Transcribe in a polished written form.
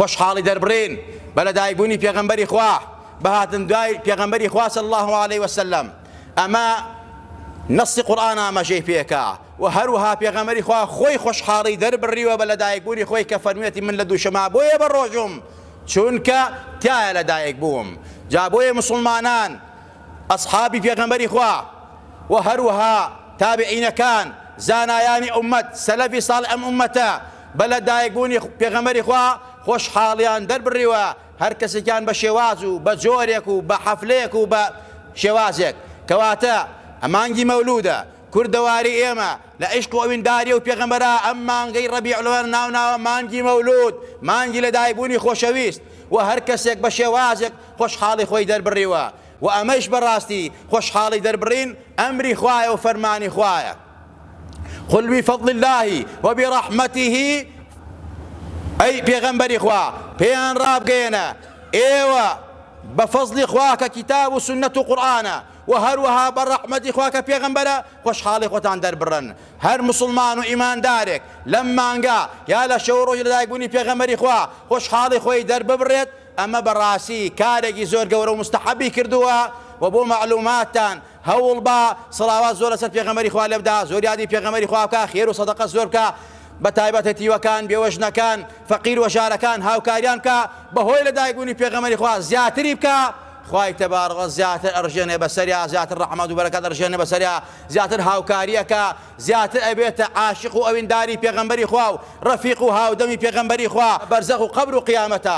خۆشحاڵی دەربڕین بە لەدایکبوونی پێغەمبەری خوا، بە هاتن دوای پێغەمبەری خوا صلی اللە علیە وسلم، ئەمە نەصی قورئان ئاماژەی پێکا و هەروەها پێغەمبەری خوا خۆی خۆشحاڵی دەربڕیوە بە لەدایکبوونی خۆی کە فەرموویەتی من لە دووشەما بۆیە بە ڕۆژوم چونکە تیایا لەدایک بووم. جا بۆیە موسڵمانان ئەسحابی پێغەمبەری خوا و هەروەها تابعینەکان زانایانی ئوممەت سەلەفی ساڵح ئەم ئوممەتە بە لەدایکبوونی پێغەمبەری خوا خۆشحاڵیان دەربڕیوە هەر کەسێکیان بە شێواز و بە جۆرێک و بە حەفلەیەک و بە شێوازێک کەواتە مانگی مەولودە کوردەواری ئێمە لە عیشق و ئەوینداری و پێغەمبەرا ئەم مانگەی ڕەبیع الاول ناو ناوە مانگی مەولود مانگی لەدایکبوونی خۆشەویست و هەر کەسێک بە شێوازێک خۆشحاڵی خۆی دەربڕیوە و ئەمەیش بەڕاستی خۆشحاڵی دەربڕین ئەمری خوایە و فەرمانی خوایە قل بفضل الله وبرحمته ئەی پێغەمبەری خوا پێیان ڕابگەیەنە ئێوە بە فەزلی خوا کە کیتاب و سوننەت و قورئانە و هەروەها بە ڕەحمەتی خوا کە پێغەمبەرە خۆشحاڵی خۆتان دەربڕن هەر موسڵمان و ئیماندارێک لەم مانگە یا لە شەو ڕۆژی لەدایکبوونی پێغەمبەری خوا خۆشحاڵی خۆی دەرببڕێت ئەمە بەڕاستی کارێکی زۆر گەورە و مستەحەبی کردووە و بۆ مەعلوماتتان هەوڵ بە سڵاوات زۆر لەسەر پێغەمبەری خوا لێبدا زۆر یادی پێغەمبەری خوا بکە خێر و سەدەقە زۆر بکە بە تایبەت هەتیوەکان بێوەژنەکان فەقیر وەژارەکان هاوکاریان بکە بەهۆی لەدایکبوونی پێغەمبەری خوا زیاتری بکە خوای تەبارەک زیاتر ئەڕژێنێ بەسەریا زیاتر ڕەحمەت و بەرەکەت ئەڕژێنێ بەسەریا زیاتر هاوکاریەکە زیاتر ئەبێتە عاشق و ئەوینداری پێغەمبەری خوا و ڕەفیق و هاودەمی پێغەمبەری خوا بەرزەخ و قەبر و قیامەتە.